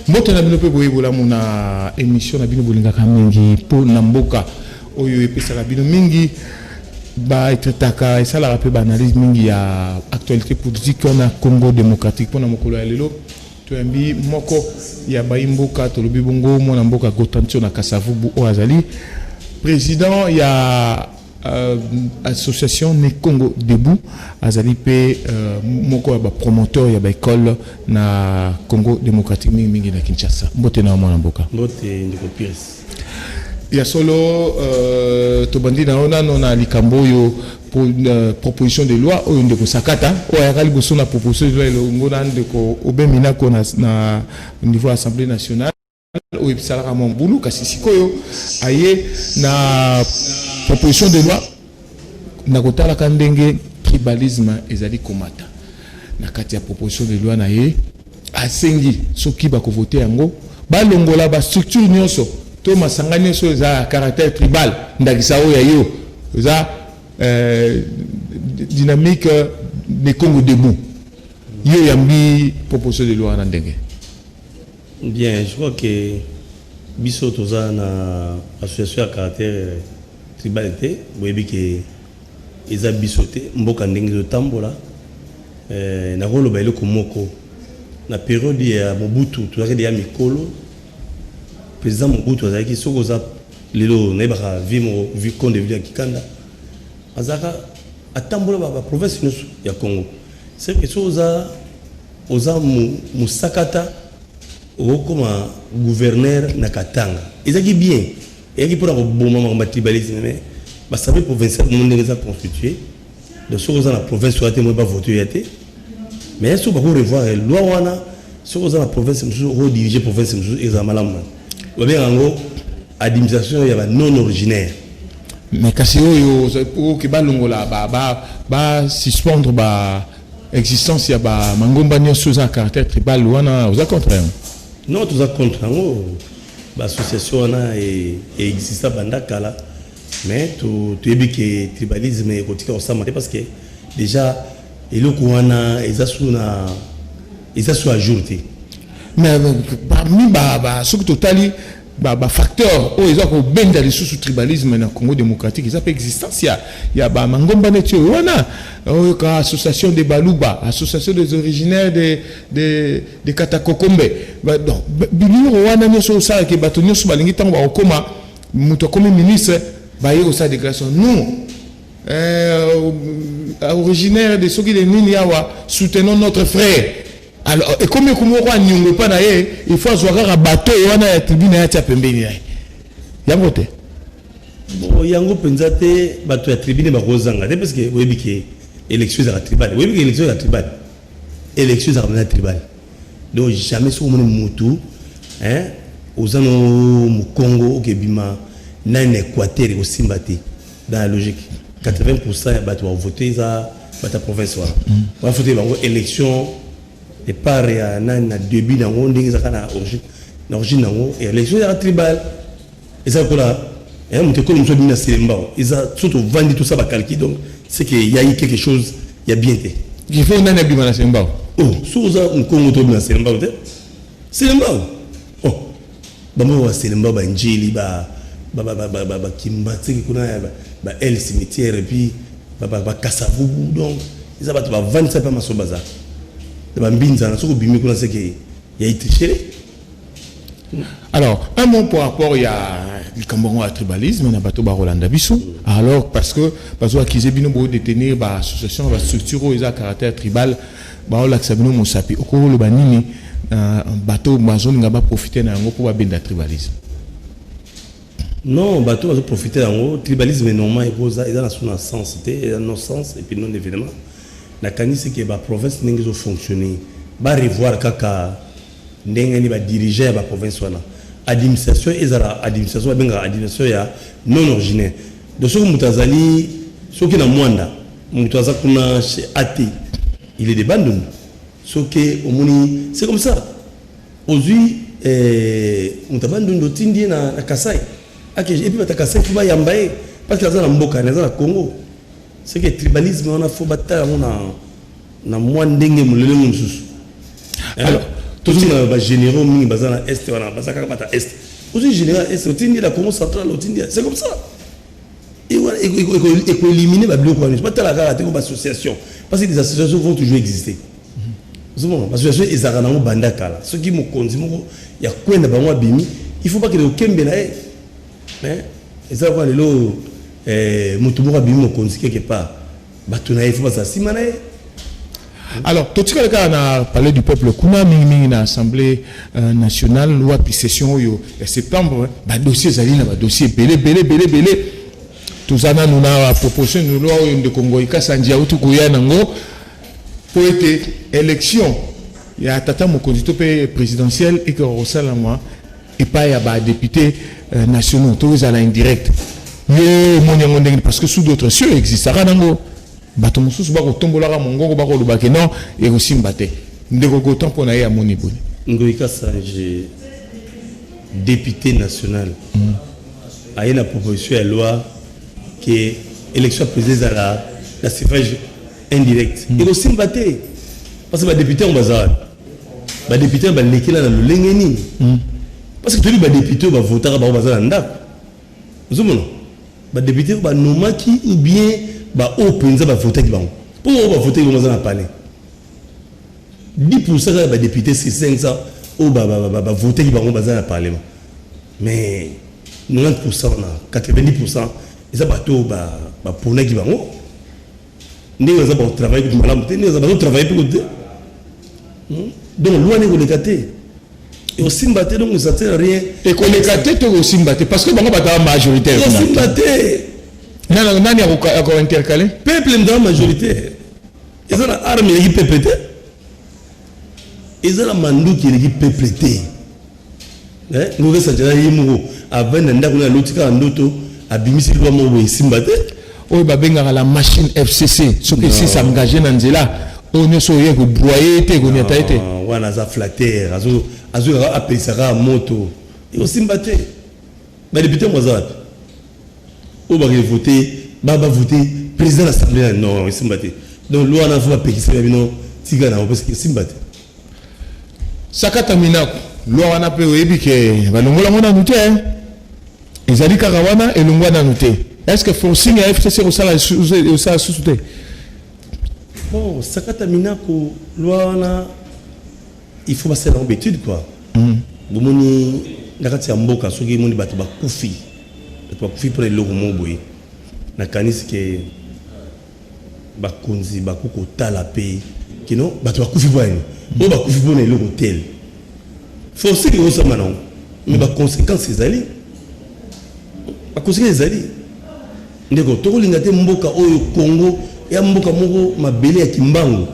Mbote na bino mpe boye bolamu na émission na bino bolingaka mingi mpo na mboka oyo epesaka bino mingi baetretaka esalaka mpe baanalyse mingi ya actualité politique na Congo démocratique. Mpo na mokolo ya lelo, toyambi moko ya bayi mboka, tolobi bongo mwana mboka Gotantio na Kasavubu, oyo azali président ya association Ne Congo Debout, azali mpe moko ya bapromoteur ya baécole na Congo démocratique, mingimingi na Kinshasa. Mbote na mwana mboka. Mbote, ndeko Pires. Ya solo, tobandi na yo nano na likambo oyo proposition de loi oyo ndeko Sakata oyo ayaka liboso na proposition de loi elongo na ndeko Obeminako na niveau ya Assemblée nationale, oyo ebisalaka mwa mbulu. Kasi sikoyo aye na proposition de loi na kotalaka ndenge tribalisme ezali komata. Na kati ya proposition de loi na ye, asengi soki bakovote yango, balongola bastructure nyonso to masanga nyonso eza ya caractère tribal, ndakisa oyo ya yo eza Dynamique de Congo Debout. Yo yambi proposition de loi wana ndenge? Bien, je crois que biso toza na association ya caractère tribal te. Boyebi ke eza biso te. Mboka ndenge ezotambola, nakoloba eloko moko: na période ya Mobutu, tozalaki deya mikolo. Président Mobutu azalaki, soki oza lelo, nayebaka vie moko, vicomte de ville ya Kikanda, azalaka atambola baprovince nyonso ya Congo. C'est que soki oza mosakata, okokoma gouverneur na Katanga. Ezalaki bien, eyaki mpona koboma makambo ya tribalisme. Mais baassemblée provinciale mo ndenge eza constitué, donc soki oza na province oya te, moi bavote oya te. Mais soki bako revoir loi wana, soki oza na province mosusu, okodirige province mosusu, ezala malamu. Babenga yango administration ya banon originaire. Mais kasi oyo oke balongola, basuspendre ba existence ya bamangomba nyonso eza na caractère tribal wana, oza contre yango? Non, toza contre yango. Baassociation wana exista banda kala, mais toyebi ke tribalisme ekotika kosama te, parce que déjà eloko wana eza su na eza su à jour te. Mais parmi soki totali bafacteur oyo eza kobenda lisusu tribalisme na Congo démocratique, eza mpe existence ya bamangomba neti oyo wana, oyoka association de Baluba, association des originaires de Katakokombe. Donc biloko wana nyonso osalaki, bato nyonso balingi ntango bakokóma, moto akomi ministre, baye kosala déclaration: nous, originaire de soki de nini awa, soutenons notre frère. Alors ekomi ekomi moko aniongo epa na ye, il faut azwa kaka bato oyo wana ya tribune ya tia pembeni na ye. Yango te? Bon, yango mpenza te. Bato ya tribune bakozanga te, parce que oyebi ke élection ezalaka tribal. Oyebi ke élection ezalaka tribal, élection ezalaka mpenza tribal. Donc jamais soki omoni motu oza no mokongo okebima nani na Équateur, ekosimba te. Dans la logique, 80 ya bato bavote eza bato ya province wana. Bafote bango élection départ ya nani na début nango, ndenge ezalaka na origine, na origine nango, élection ezalaka tribal. Eza lokola moto ekolo mosusu abimi na Selembao. Eza so tovandi, tosala bacalcul, donc c'est que y a eu quelque chose ya bien te. Il faut nani abima na Selembao? Oh, soki oza mokongo to obima na Selembao te. Selembao, oh, bango baselembao, banjeli, bakimba tiki kuna, ba el cimetière, et puis bakasavubu. Donc eza bato bavandisa mpe maso, baza bambinzana. Soki obimi kuna, seke ya tricherie. Alors, un mot par rapport ya likambo yango ya tribalisme na bato barolanda biso. Alors, parce que bazo accuser bino bodétenir baassociation, bastructure oyo eza caractère tribal, baolakisa bino mosapi. Okoloba nini bato bazolinga baprofite na yango mpo babenda tribalisme? Non, bato bazoprofite yango, tribalisme normal ekoza eza na so na sens te, eza non sens et puis non événement. Nakanisi ke baprovince ndenge ezofonctionne, barevoir kaka ndenge nini badirige ya baprovince wana, administration ezala administration babengaka administration ya non originaire. Donc soki moto azali, soki na Mwanda, moto aza kuna chez at, il est de Bandundu. Soki omoni, c'est comme ça, ozwi moto ya Bandundu, otindi ye na Kasai ake, et puis bato ya Kasai faut bayamba ye, parce que aza na mboka, aza na Congo. C'est que tribalisme wana, faut batala yango na mwa ndenge molelenge mosusu. Alors, Tozomona bagénéraux mingi baza na Est wana, baza kaka bata Est. Ozwi général Est, otindi na Congo central, otindi, c'est comme ça. Ekoéliminer babiloko wana. Batala kaka te ko baassociation, parce que des associations vont toujours exister. Ozomona, baassociation ezalaka nango banda kala. Soki mokonzi moko ya kwenda bango abimi, il faut bakende kokembela ye. Mais eza kwa lelo, moto moko abimi mokonzi quelque part, bato na ye faut bazala nsima na ye. Alors, totikali kaka na Palais du Peuple kuna, mingimingi na Assemblée nationale. Wapi session oyo ya septembre, badossier ezali na badossier ebele ebele ebele ebele. Toza nanu na proposition de loi oyo ndeko Ngoi Kasanji auti koya nango mpo ete élection ya tata mokonzi to mpe présidentielle ekoka kosalama epai ya badéputé nationaux to ezala indirect. Yo omoni yango ndenge? Parce que sous d'autres cieux existaka nango, bato mosusu bakotombolaka mongongo, bakolobake non, ekosimba te. Ndeko Gotan, mpo na ye, amoni boni? Ngoi Kasanji, député national, aye na proposition ya loi ke élection ya président ezala na suffrage indirect. Ekosimba te, parce que badéputé yango baza wapi? Badéputé yango balekela na lolenge nini? Parce que toyebi badéputé oyo bavotaka bango baza na ndako. Ozomona, badéputé oyo banomaki ou bien baoyo mpenza bavotaki bango, mpo oyo bavotaki bango baza na palais. 10% kaka badéputé sur 500 oyo bavotaki bango baza na parlement, mais 90% na 90% eza bato oyo baponaki bango. Ndenge baza bakotravaille kutu malamu te, ndenge bazotravaille mpe te. Donc loi wana ekoleka te, ekosimba te. Donc ça sert à rien. Ekoleka te to ekosimba te? Parce que bango bataka majoritaire. Ekosimba te. Nani akointercale? Peuple mutaka majoritaire. Eza na arme eleki peuple te, eza na manduki eleki peuple te. Ngoi Kasanji ye moko avandi na ndako na aloti kaka ndoto, abimisi loi moko boye, esimba te. Oyo babengaka la machine FCC, soki esi s'engage na nzela oyo nyonso, oye kobroye te, ekoniata ye te. Wana aza flatteur, azokaka apelisaka moto. Ekosimba te. Badéputé ngo aza wapi oyo bakevote, bavote président l'assemblée? Non, esimba te. Donc loi wana faut bapekisa bino, tika nango, parce que esimba te. Sakata Minaku, loi wana mpe oyebi ke balongolango nanu te, ezali kaka wana, elongwa nanu te. Est ce que forcing ya FCC osala susu te? Bon, Sakata Minaku, loi wana il faut basala yango baétude quoi. Bomoni, na kati ya mboka, soki emoni bato bakufi, bato bakufi mpona eloko moko boye, nakanisi ke bakonzi bakoki kotala mpe kino bato bakufi mpo nini, oyo bakufi mpona eloko tel. Forcing ekosama nango, mais baconséquence ezali, baconséquence ezali. Ndeko, tokolinga te mboka oyo Congo ya mboka moko mabele ya Kimbangu,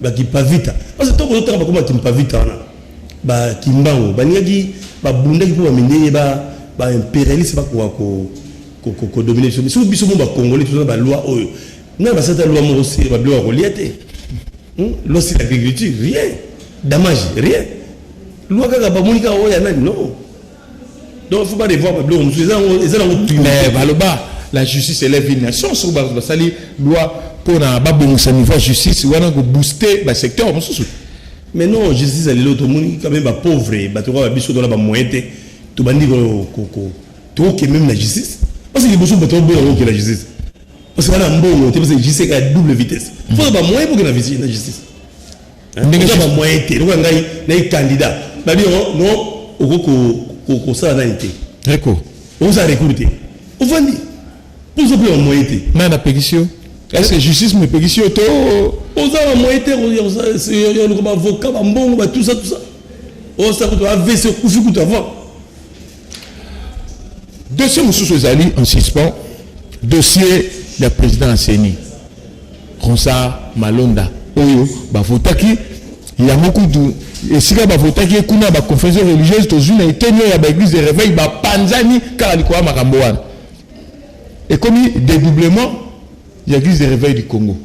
bakipavita, parce que toko ozotanga bakoma Kimpavita wana, bakimbangu balingaki, babundaki mpo bamindele baimpérialiste bakoka kodomine biso. Soki biso mo bacongolais toza baloi oyo nani basala loi moko sur babiloko ya kolia te, loi sur l'agriculture, rien, damage, rien, loi kaka bamoni kaka oyo ya nani. Non, donc il faut pas revoir babiloko mosusu, eza nango. Mais baloba la justice élève une nation. Soki basali loi mpona babongisa niveau ya justice wana, kobooste basecteur mosusu. Mais non, justice ya lelo, tomoni quand même bapauvre, bato kaka biso tona bamoyen te, tobandi tokoke même na justice, parce que liboso bato baboya koke na justice parce que bana mbongo te, parce que justice eka double vitesse, faut bamoyen poke na justice. Ndenge bamoyen te, lokola ngai nayi candidat, babi non, okoki kosala nani te. Recours. Okosala recours te, ovandi mpo oza mpe bamoyen te. Nani apekisi yo? Est ce que justice mepekisi yo to? Oza bamoyen te, yoluka baavocat, bambongo, tout ça, tout ça, osala kutu AVC, okufi kutu avant. Dossier mosusu ezali en suspens, dossier ya président ya CENI, Ronsard Malonda, oyo bavotaki yango kutu. Esika bavotaki ye kuna, baconfession religieuse, tozwi na eteni oyo ya baéglise de réveil, bapanzani kaka likolo ya makambo wana. Ekomi dédoublement ya église de réveil du Congo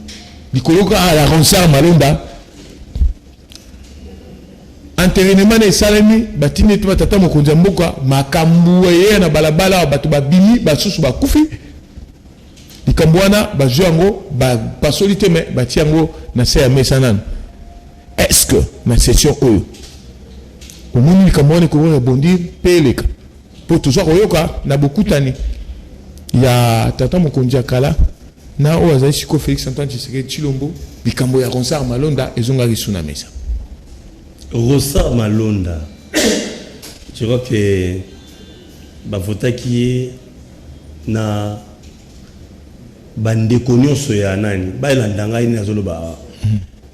likolo kaka ya Ronsard Malonda. Entérinement na esalemi, batindi ete batata mokonzi ya mboka. Makambo eyeya na balabala awa, bato babimi, basusu bakufi. Likambo wana bazwi yango, bapasoli te, me batie yango na se ya mesa nanu. Est ce que na session oyo Omoni likambo wana ekoki rebondir mpe eleka, mpo tozwa koyoka na bokutani ya tata mokonzi ya kala na oyo azali sikoyo, Félix Antoine Tshisekedi Tshilombo, likambo ya Ronsard Malonda ezongaki su na mesa. Ronsard Malonda, je crois que bavotaki ye na bandeko nyonso ya nani. Balanda ngai nini azoloba awa.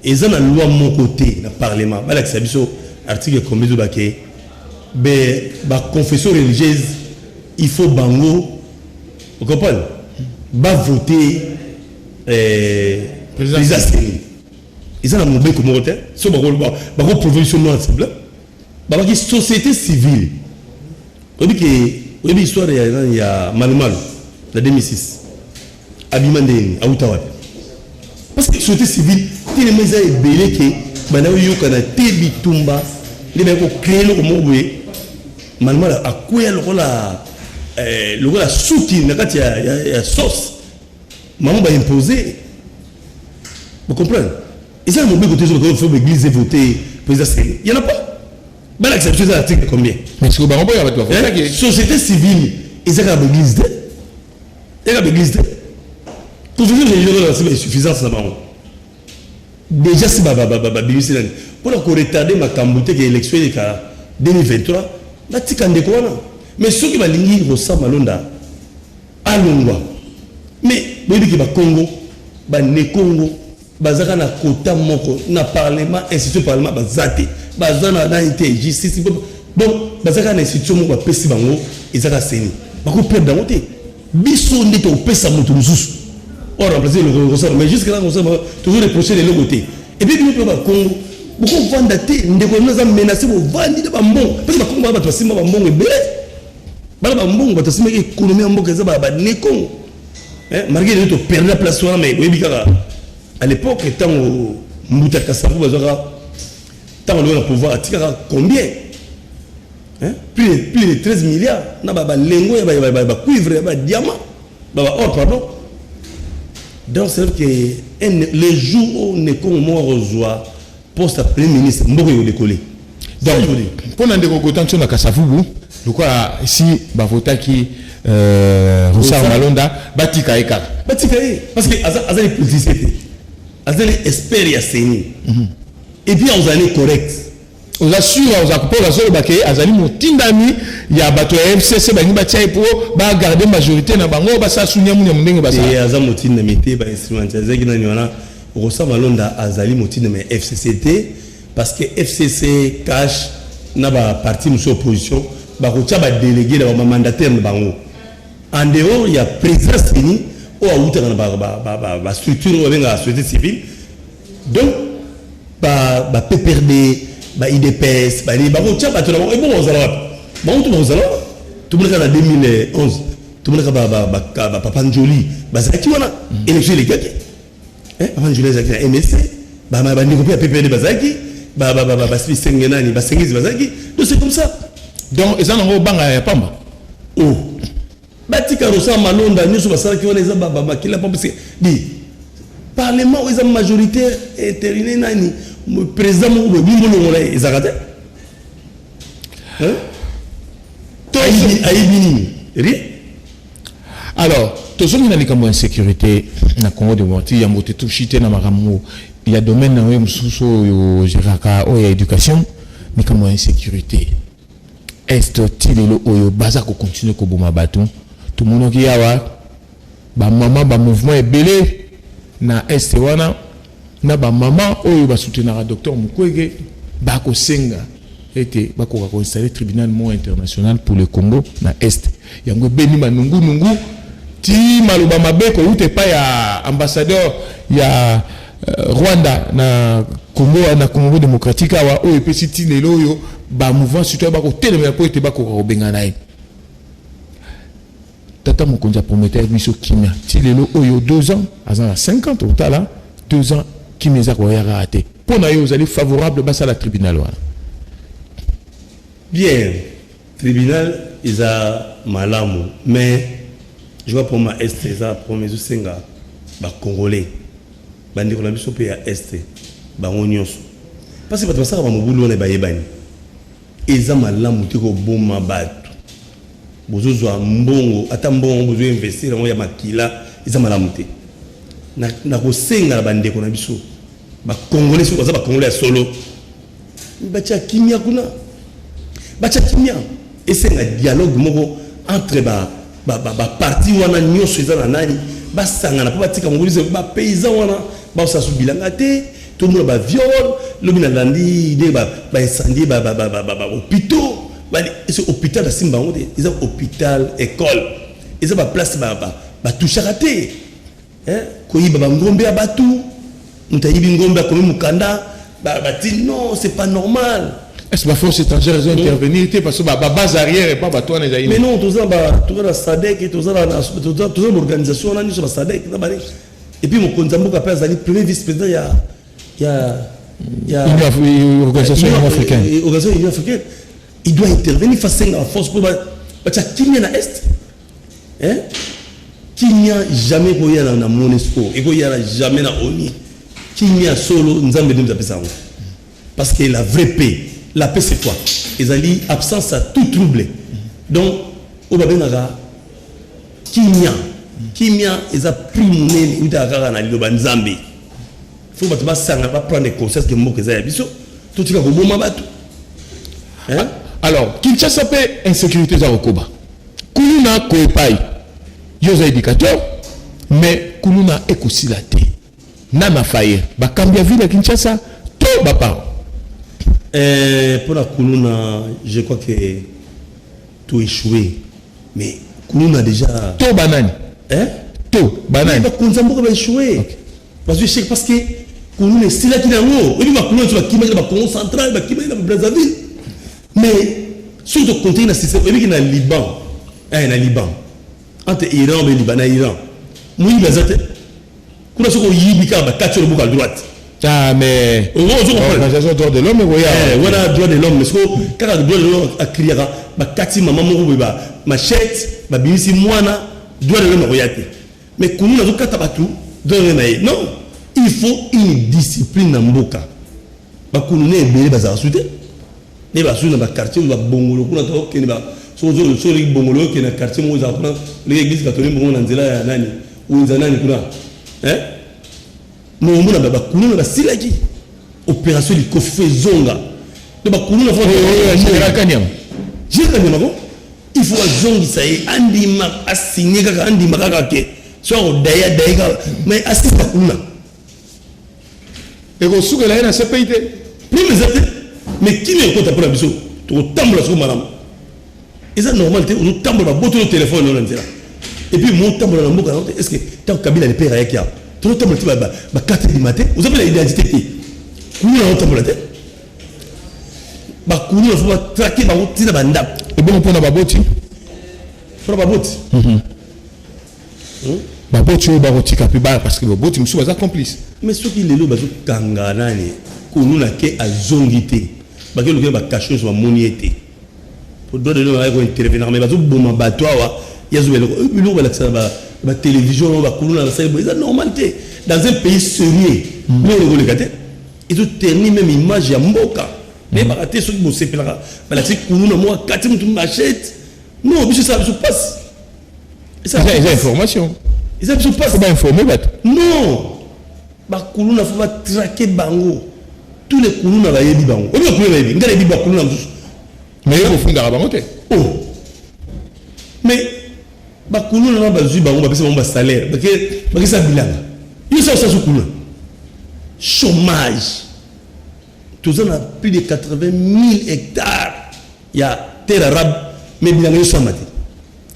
Eza na loi moko te na parlement balakisa biso article combien ezoloba ke be baconfession religieuse, il faut bango ocomprendre, bavote président. Président CENI, eza na mobeko moko te. So bakoprouve biso noir sur blanc, babaki société civile. Oyebi ke, oyebi histoire ya nani, ya Malumalu na 2006, abima ndeni, auta wapi? Parce que société civile telema eza ebele ke banda oyokana te, bitumba nde baye kocréer eloko moko boye. Malumalu akweya lokola suki na kati ya sauce mamo baimpose. Vous comprenez? Eza na mobeko te. Ezobaka faut église voter président CENI, y en a pas. Balakisa biso eza article combien. Mais sikoyo bango boya bato bavotaki. Hein? Société civile eza kaka baéglise te, eza kaka baéglise te. Confession religieuse oyo basi bainsuffisance na bango déjà, si babimisi nani mpona koretarde makambo te ke élection eleka 2023, batika ndeko wana. Mais soki balingi Ronsard Malonda alongwa, mais boyebi ke bakongo, banekongo bazaka na kota moko na parlement, institution parlement baza te, baza na nani te, justice. Donc baza kaka na institution moko bapesi bango, eza kaka CENI. Bakoperdre yango te. Biso nde tokopesa moto mosusu oyo remplacer Ronsard. Mais jusque là, Ronsard toujours reproché eloko te. Et puis bino mpe bakongo bokovanda te, ndeko bino aza menacé, bovandi na bambongo, parce que bakongo baa bato basimba bambongo ebele, bana bambongo, bato basimbaki économie ya mboka, eza banekongo. Malgré lelo toperdre la place wana, mais boyebi kaka à l'époque ntango mbuta Kasavu bazwaka, ntango alongo na pouvoir, atikaka combien, hein? Plus de 13 milliards na balingots ya bacuivre, ya badiamant, baor, pardon. Donc c'est vrai que le jour où nekongo moko akozwa poste ya premier ministre, mboka ekodekole. Donc mpo na ndeko Kota Nso na Kasavubu, lokola si bavotaki Ronsard Malonda, batika ye kaka. Batika ye parce que azali politicien te, azali expert ya CENI et puis azali correct. Oza sûr? Oza mpo bazoloba ke azali motindami ya bato ya FCC, balingi batia ye mpo bagarde majorité na bango, basala suniamuniamu ndenge basala. Te, aza motindami te. Bainstrument azalaki nani wana? Ronsard Malonda azali motindami ya FCC te, parce que FCC, CACH na baparti mosusu opposition bakotia badélégué na bamandataire na bango en dehors ya président CENI oyo awutaka na bastructure oyo babengaka société civile. Donc ba PPRD, ba UDPS, bali bakotia bato na bango. Ebongo kozala wapi? Bango to bakozala wana. Tomonaka na 2011, tomonaka bapapa Njoli bazalaki wana, élection elekaki. Papa Njoli azalaki na MSC, bandeko mpe ya PPRD bazalaki, basenge nani, basengezi bazalaki. Donc c'est comme ça. Donc eza nango obanga ya pamba. Oh, batika Ronsard Malonda. Nyonso basalaki wana eza makila pamba, parce que di parlement oyo eza majoritaire intérimaire nani, président moko boye bimbolongola ye, ezalaka te. Ayibi nini? Rien. Alors tozongi na likambo ya insécurité na Congo démocratique. Yambo te touchi te na makambo ya domaine na oyo mosusu oyo ogéraka, oyo ya éducation, likambo ya insécurité est ti lelo oyo baza kocontinue koboma bato. Tomonaki awa bamama, bamouvement ebele na est wana, na bamama oyo basoutenaka docteur Mukwege, bakosenga ete bakoka koinstalle tribunal moko international pour le Congo na est. Yango ebeni manungunungu ti maloba mabe kouta epai ya ambassadeur ya Rwanda na Congo, na Congo démocratique awa, oyo epesi ti lelo oyo bamouvement citoyen bakotelemela mpo ete bakoka kobengana ye. Tata mokonzi aprometaki biso kimia, ti lelo oyo 2 ans, aza na 50, otala 2 ans, kimia eza koya kaka te. Mpo na yo, ozali favorable basala tribunal wana? Bien, tribunal eza malamu, mais je crois pour ma est eza problème ezosenga bacongolais, bandeko na biso mpe ya est, bango nyonso, parce que bato basalaka bamobulu wana bayebani. Eza malamu te koboma bato. Bozozwa mbongo, ata mbongo bozo investir yango ya makila, eza malamu te. Na kosenga na bandeko na biso bacongolais, soki baza bacongolais ya solo, batia kimia kuna, batia kimia. Esenga dialogue moko entre baparti wana nyonso eza na nani, basangana mpo batika mobulu. Bapaysan wana baosala su bilanga te, tomona baviol. Lobi nalandi nde baincendie bahôpitaux. Ese hôpital basimba yango te, eza hôpital, école, eza baplace batouchaka te. Koyiba bangombe ya bato, moto ayibi ngombe, akomi mokanda, bati. Non, c'est pas normal. Est-ce que la force étrangère ezo intervenir te? Parce que babase arrière epa bato wana ezali. Mais non, toza na SADC, toza na organisation wana nyonso, baSADC na bani. Et puis mokonzi ya mboka mpe azali premier vice président ya Organisation Union africaine. Organisation Union africaine. Il doit intervenir face à la force pour batia kimia na Est. Kimia jamais ekoya na MONUSCO, ekoya na jamais na ONU. Kimia solo, Nzambe nde apesa yango, parce que la vraie paix, la paix, c'est quoi? Ezali absence à tout trouble. Donc oyo babengaka kimia, kimia eza prix monene, eutaka kaka na liloba Nzambe. Faut bato basanga, baprendre conscience ke mboka eza ya biso, totika koboma bato. Alors Kinshasa mpe insécurité eza kokoba, kuluna koepai. Yo oza éducateur, mais kuluna ekosila te na mafaye bakambi ya ville ya Kinshasa to baparent? Mpona kuluna, je crois que to échoué, mais kuluna déjà. To banani? Hein? To banani? Bakonzi ya mboka baéchoué, bazwi échec, parce que kuluna esilaki nango. Oyebi, bakuluna nyonso bakimaki na baCongo central, bakimaki na Brazzaville. Mais soki tokontinue na système, oyebiki na Liban, na Liban, entre Iran mpe Liban, na Iran moyibi aza te kuna. Soki oyibi kaka, bakati yo loboko à droite. Ah, mais organisation droit de l'homme ekoya. Wana droit de l'homme, mais siko kaka droit de l'homme akriaka, bakati mama moko boye machette, babimisi mwana, droit de l'homme akoya te. Mais kuluna azokata bato, droit de l'homme na ye? Non, il faut une discipline na mboka. Bakuluna ebele bazalaka su te, nde basu na baquartier oyo babongolo kuna. Tokende, soki oleki Bongolo, okende na quartier moko ezala kuna, oleki église catholique bongo na nzela ya nani, wenza nani kuna, mais omona bakuluna basilaki. Opération Likofi fo ezonga nde bakuluna. Général Kanyama. Général Kanyama ko, il faut azongisa ye, andima, asigne kaka, andima kaka ke so akodaye, adaye kaka, mais asisi bakuluna. Ekosukela ye na CPI te. Problème eza te, mais kini ekota mpona biso, tokotambola soko malamu. Eza normal te ozotambola, babotoli telefone oyo na nzela, et puis motambola na mboka nango te. Est ce que ntango Kabila le père ayaki awa, tozotambola te ba 4 du matin, oza mpe na identité te, kuluna otambola te? Bakuluna fo batraquer bango ntina bandako. Ebongo mpona baboti? Mpona baboti? Baboti oyo bakotika mpe bana, parce que baboti mosusu baza complice. Mais soki lelo bazokanga nani, kuluna ke azongi te, bake lokela bakashe nyonso, bamoni ye te po droit de l'homme ayaki kointervenir. Mais bazoboma bato awa, ya zoba eloko biloko balakisa na batélévision, bakuluna basali boye, eza normal te. Dans un pays sérieux, biloko ekoleka te, ezoternir même image ya mboka. Nayebaka te soki bosepelaka balakisi kuluna moko akati motu machette. Non, biso esala biso mpasi. Eza information. Eza biso mpasi. Fo bainforme bato. Non, bakuluna fo batraquer bango, tous les kuluna bayebi bango. Oyebi bakuluna, bayebi ngai, nayebi bakuluna mosusu. Mais yo kofundaka bango te. Oh, mais bakuluna na bazwi bango, bapesa bango basalaire, bakesa bilanga. Yo sa osala kuluna, chômage, toza na plus de 80 000 hectares ya terre arable, mais bilanga ezosama te.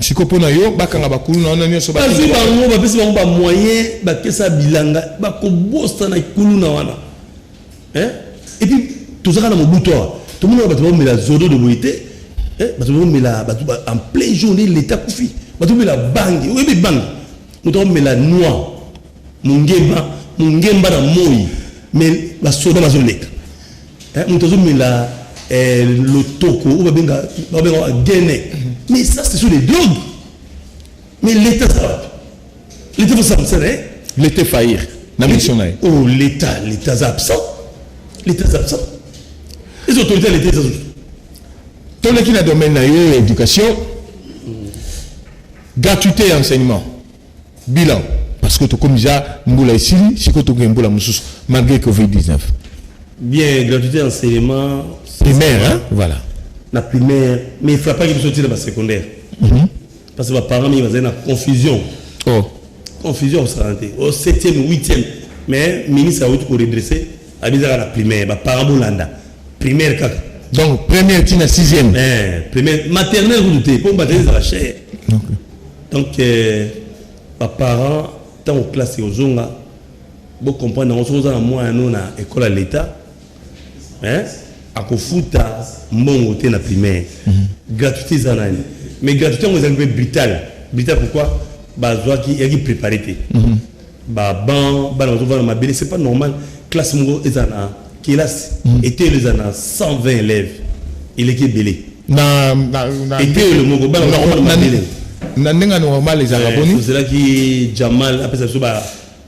Siko mpo na yo, bakanga bakuluna wana nyonso? Bazwi bango, bapesi bango bamoyen, bakesa bilanga, bakobosana kuluna wana. Et puis tozaka na Mobutu awa, tomonaka bato baomela zododo boye te. Bato baomela, bato en plein jour nde leta kufi, bato omela bangi. Oyebi bangi, moto aomela noix, mongemba, mongemba na moi, mais basoda bazoleka. Moto azomela lotoko oyo babenga gene, mais ça, ce sont des drogues. Mais l'état, ça wapi? L'état faut ça, hein? L'état faillir na mission na ye. Oh, l'état, l'état aza absent, l'état aza absent, les autorités, l'état eza. Toleki na domaine na yo ya éducation, gratuité ya enseignement, bilan, parce que tokomi déjà mbula esili, sikoyo tokende mbula mosusu malgré COVID-19. Bien, gratuité enseignement primaire, hein? Voilà. Na primaire, mais frappaki biso ntina basecondaire, parce que baparent mingi bazali na confusion. Oh. Confusion kosala te au 7e, 8e, mais ministre awuti koredresse, abizaka na primaire. Baparent bolanda primaire kaka. Donc première tina sixième. Eh, primaire, maternelle kutu te, mpo maternelle ezala cher. Donc baparent, ntango classe ozonga, bocomprendre yango. Soki oza na mwana no na école ya l'État, hein, akofuta mbongo te na primaire. Gratuité eza nani, mais gratuité yango ezalaki mpe brutal. Brutal pourquoi? Bazwaki eyaki préparé te. Baban bana bazovanda mabele, c'est pas normal. Classe moko eza na kelasi, eteyelo eza na 120 élèves, eleki ebele. Na Eteyelo moko, bana bazovanda mabele. Na ndenge normal ezalaka boni? Tozelaki Jamal apesa biso ba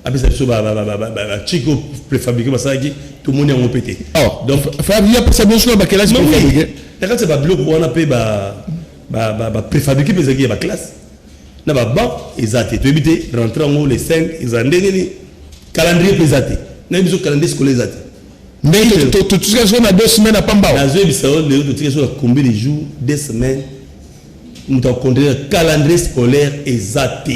apesa biso bachiko préfabriqué, basalaki, tomoni yango mpe te. Oh, donc Fabi apesa biso na bakelasi préfabriqué. Na kati ya babiloko wana mpe bapréfabriqué mpe ezalaki ya baclasse na baban eza te. Toyebi te rentrée yango le 5 eza ndenge nini. Calendrier mpe eza te. Nayebi biso calendrier scolaire eza te. Ndenge totika so na 2 semaines apamba. Nazoyebisa yo, lelo totika so na combien de jours? 2 semaines. Moto akocontrôle calendrier scolaire eza te.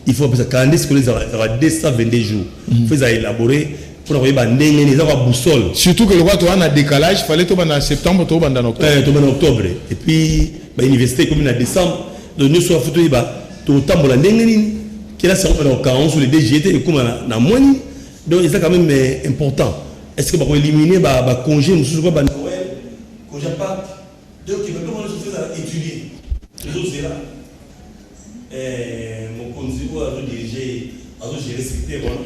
Il faut apesa calendrier scolaire, ezalaka 222 jours. Faut ezala élaboré mpona koyeba ndenge nini eza kwa boussole. Surtout que lokwa toza na décalage, fallait tobanda na septembre, tobanda na octobre. Tobanda na octobre, et puis bauniversité ekomi na décembre. Donc nyonso afu toyeba totambola ndenge nini. Kelasi yango bana kokanga sur le DG te, ekóma na mwa nini. Donc eza quand même important. Est ce que bakoélimine bacongé mosusu kwa banoël, congé Pâques? Donc babiloko nyonso faut ezala étudier. Tozozela mokonzi oyo azodirige, azogere secteur wana,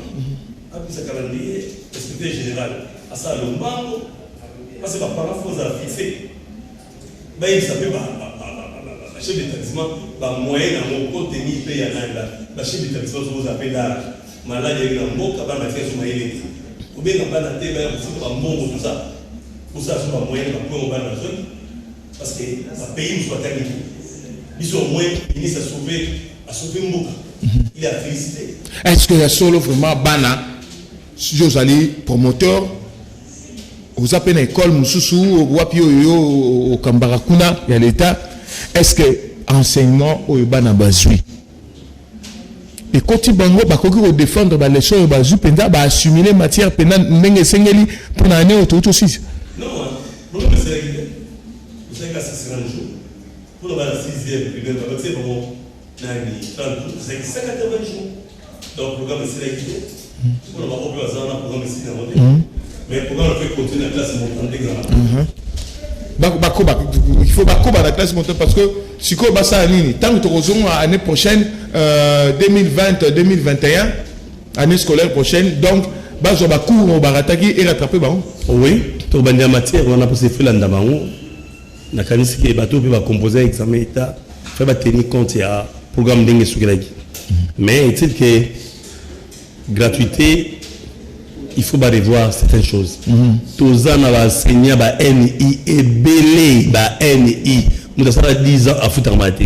apesa calendrier. Inspecteur général asala lombango, parce que baparent faut ozala fixe, bayebisa mpe bachef d'établissement bamoyen nango koteni mpe ya nani. Bachef d'établissement soki ozala mpe large, maladi ayeki na mboka, bana batika so mayele te, kobenga bana te baya kofuta bambongo, tout ça. Kosala so bamoyen, bapoint bana bazwaki, parce que bapays mosusu batangi te. Biso au moins ministre asauve, asauve mboka, il a félicité. Est ce que ya solo vraiment bana, yo ozali promoteur, oza mpe na école mosusu wapi oyo yo okambaka kuna ya l'État, est ce que enseignement oyo bana bazwi ekoti bango, bakoki kodéfendre baleçon oyo bazwi mpenza, baassimile matière mpenza ndenge esengeli mpona année oyo touti osisa? Non, programme esalaki te. Osalaki ka 150 jours mpona bana 6e primaire, babatie bango nani 30 jours, ezalaki 180 jours. Donc programme esilaki te mpona bango mpe baza wana. Programme esili yango te, mais programme mpe continue na classe montante ezala. Bakoba, il faut bakoba na classe montante, parce que sikoyo basala nini ntango tokozonga année prochaine, 2020 2021, année scolaire prochaine? Donc bazwa bacours oyo barataki e rattrape bango. Oui, tobandi ya matière wana mposa efelanda bango. Nakanisi ke bato mpe bacompose examen état fa batenir compte ya programme ndenge esukelaki. Mais est-il que gratuité, il faut barevoir certaines choses. Toza na baenseignant ba ni ebele, ba ni moto asala 10 ans afutaka te.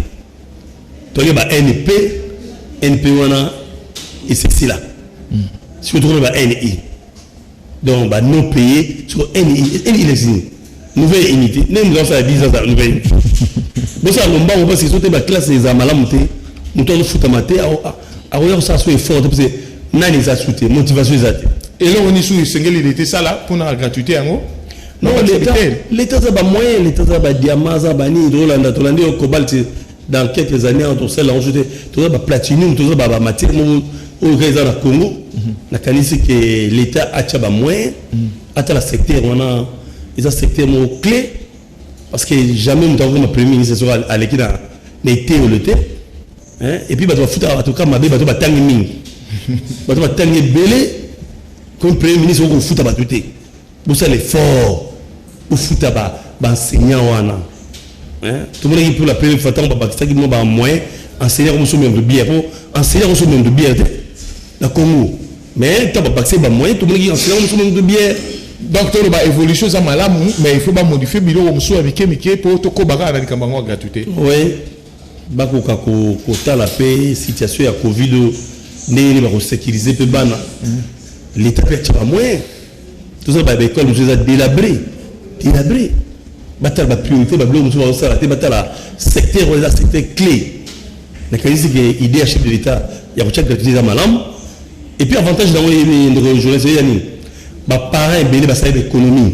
Toke ba NP, NP wana esesila. Sikoyo tokona ba ni, donc ba non payé. Sikoyo ni, ni elakisi nouvelle unité. Ndenge moto asala 10 ans, nouvelle unité, bosala lombango, parce que so te baclasse ezala malamu te, moto azofutama te, akoya kosala so effort te, parce que nani eza su te, motivation eza te. Eloko nini su esengeli leta esala mpona gratuité yango? Non, l'état aza bamoyen, l'état aza badiamant, aza banini. Tolanda, tolandi oyo cobalt, dans quelques années tosala yango so te. Toza baplatinum, toza bamatière moko oyo kaka eza na Congo. Nakanisi ke l'état atya bamoyen, atala secteur wana, eza secteur moko clé, parce que jamais moto akokoma premier ministre soki aleki na eteyelo te. Et puis bato bafutaka bato kaka mabe, bato batangi mingi, bato batangi ebele. Comme premier ministre okofuta bato te, bosala effort, bofuta baenseignant wana. Tomonaki pour la première fois ntango babakisaki mwa bamoyen, enseignant komosomba bière, po enseignant kosomba bière te na Congo. Mais ntango babakisaki bamoyen, tomonaki enseignant komosomba bière. Donc toloba évolution eza malamu, mais il faut bamodifier biloko mosusu ya mike mike mpo tokoba kaka na likambo yango ya gratuité. Oui, bakoka kotala mpe situation ya Covid oyo, ndenge nini bakosécuriser mpe bana. L'État mpe atia bamoyen. Tozala baécole mosusu eza délabré, délabré. Batala bapriorité, babiloko mosusu bazosala te. Batala secteur oyo eza secteur clé. Nakanisi ke idée ya chef de l'État ya kotia gratuité eza malamu. Et puis avantage nango, ndeko journaliste, eya nini? Baparent ebele basali baéconomie.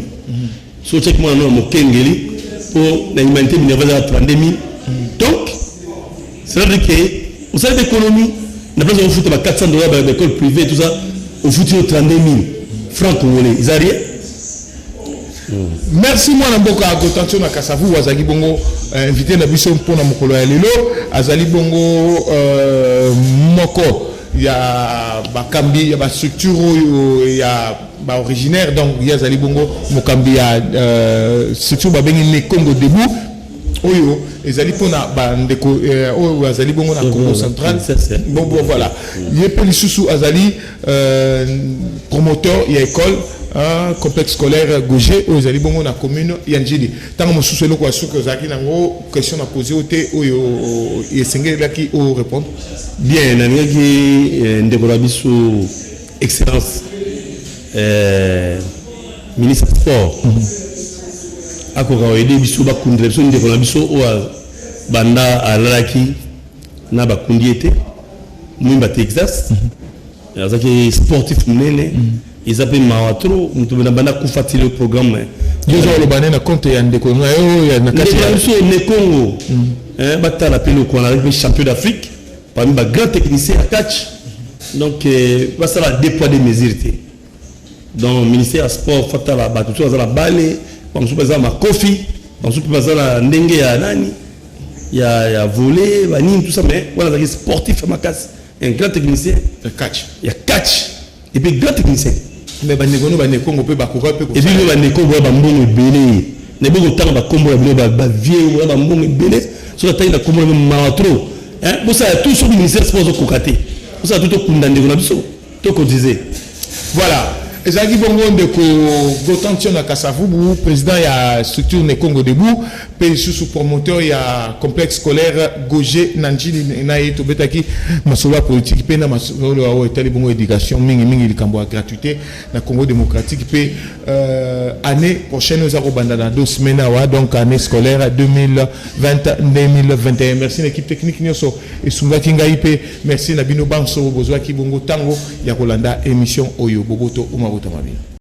So otiaki mwana no na mokengeli mpo na humanité, minerval ezaka 32 000. Donc cela veut dire que osali baéconomie. Na place ofuta ba 400 $, baécole privée, tout ça, ofuti yo 32 000 francs congolais, eza rien. Merci, mwana mboka Gotantion na Kasavu. Azalaki bongo invité na biso mpona mokolo ya lelo. Azali bongo moko ya bakambi ya bastructure oyo ya baoriginaire. Donc ye azali bongo mokambi ya structure babengi Ne Congo Debout, oyo ezali mpona bandeko oyo azali bongo na Congo central. Bon, voilà. Ye mpe lisusu azali promoteur ya école, hein, complexe scolaire Gauger, oyo ezali bongo na commune ya Njili. Ntango mosusu, eloko ya soki ozalaki nango, question na pose oyo te, oyo esengelaki oyo répondre? Bien, nalingaki ndeko na biso, excellence ministre sport, akoka koaider biso bakundela biso ndeko na biso oyo banda alalaki na bakundi ye te, Mwimba Texas. Azalaki sportif monene. Eza mpe mawa trop, moto na banda kufa ti le programme. Yo oza koloba nde na compte ya ndeko na yo ya na kati ndeko na biso Ne Congo, batala mpe lokola azalaki mpe champion d'Afrique parmi bagrand technicien ya catch. Donc basala deux poids deux mesures te. Donc ministère ya sport, fatala bato mosusu baza na bale, bamosusu baza na makofi, bamosusu mpe baza na ndenge ya nani ya volley, banini, tout ça. Mais wana azalaki sportif ya makasi, un grand technicien. Ya catch. Ya catch et puis grand technicien. Mais bandeko no banekongo mpe bakoka mpe. Et puis bandeko boya bambongo ebele, nayebi kotanga bakombo na bino, bavie boya bambongo ebele. Soki atangi na kombo na bino, mawa trop. Bosala tout. Soki ministère sport ozokoka te, bosala tout, tokunda ndeko na biso, tocotiser. Voilà, ezalaki bongo ndeko Gotantion na Kasavubu, président ya structure Ne Congo Debout, mpe lisusu promoteur ya complexe scolaire Gauger na Njili. Na ye tobetaki masolo ya politique mpe na masolo oyo etali bongo éducation, mingimingi likambo ya gratuité na Congo démocratique. Mpe année prochaine eza kobanda na 2 semaines awa, donc année scolaire 2020 2021. Merci na équipe technique nyonso esungaki ngai, mpe merci na bino banso bozwaki bongo ntango ya kolanda émission oyo. Boboto umabotama bino.